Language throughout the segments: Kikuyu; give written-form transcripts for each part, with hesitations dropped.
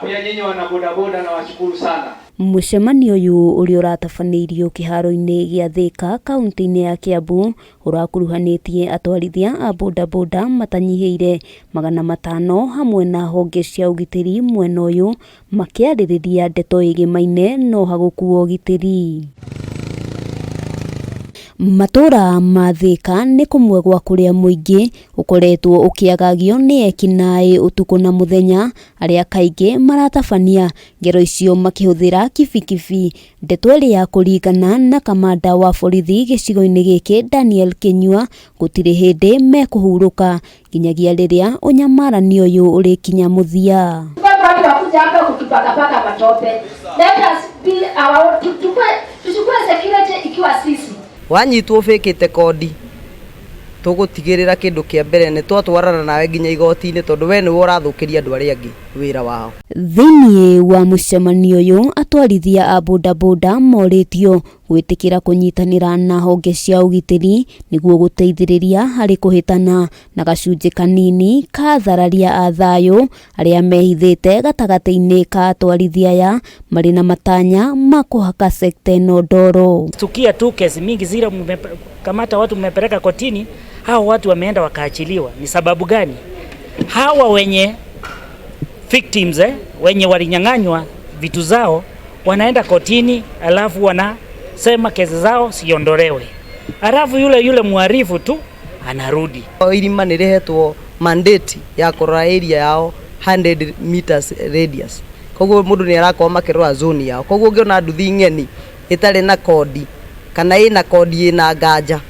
Pia nyinyi wana bodaboda nawashukuru sana. Mũcemanio ũyũ ũrĩa ũratabanĩirio kĩharo-inĩ gĩa Thĩka kaunti-inĩ ya Kiambu ũrakuruhanĩtie atwarithia a bodaboda matanyihĩire 500 hamwe na honge cia ũgitĩri mwena ũyũ makĩarĩrĩria ndeto ĩgĩmaine no hagũkua ũgitĩri. Matũra ma Thĩka nĩ kũmwe gwa kũrĩa mũingĩ ũkoretwo ũkĩagagio nĩ ekinaĩ ũtukũ na mũthenya arĩa kaingĩ maratabania ngero icio makĩhũthĩra kibikibi. Ndeto ĩrĩa kũringana na kamanda wa borithi gĩcigo-inĩ gĩkĩ Daniel Kĩnyua gũtirĩ hĩndĩ mekũhurũka nginyagia rĩrĩa ũnyamaranio ũyũ ũrĩkinya mũthia. Watu wakuja hapa kutupakapaka matope. Let us be our tuchukue security ikiwa sisi. Wanyitwo ũbĩkĩte kodi tũgũtigĩrĩra kĩndũ kĩa mbere nĩ twatwarana nawe nginya igoti-inĩ tondũ we nĩwe ũrathũkĩria andũ arĩa angĩ wĩra wao. Thĩinĩ wa mũcemanio ũyũ atwarithia a bodaboda morĩtio gwĩtĩkĩra kũnyitanĩra na honge cia ũgitĩri nĩguo gũteithĩrĩria harĩ kũhĩtana na gacunjĩ kanini ka athararia a thayũ arĩa mehithĩte gatagatĩ-inĩ ka atwarithia aya marĩ na matanya ma kũhaka sekta ĩno ndoro. Tukia tu kesi mingi zile mmekamata watu mmepeleka kotini, hao watu wameenda wakaachiliwa. Ni sababu gani? Hawa wenye victims wenye walinyang'anywa vitu zao wanaenda kotini, alafu wanasema kesi zao siondolewe, alafu yule yule mhalifu tu anarudi. Irima nĩ rĩhetwo mandate ya kũrora area yao 100 meters radius, koguo mũndũ nĩ arakorwo makĩrora zone yao, koguo ũngĩona nduthi ng'eni ĩtarĩ na kodi kana ĩna kodi ĩna nganja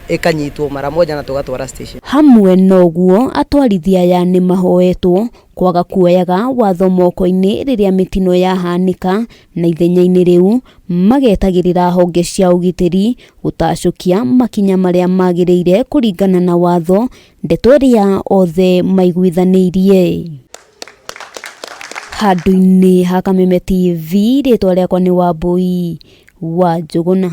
ĩkanyitwo mara moja na tũgatwara station. Hamwe na ũguo atwarithia aya nĩ mahoetwo kwaga kuoyaga watho moko-inĩ rĩrĩa mĩtino yahanĩka na ithenya-inĩ rĩu magetagĩrĩra honge cia ũgitĩri gũtacũkia makinya marĩa magĩrĩire kũringana na watho, ndeto ĩrĩa othe maiguithanĩirie. Handũ-inĩ ha Kameme TV, rĩtwa rĩakwa nĩ Wambui wa Njũgũna.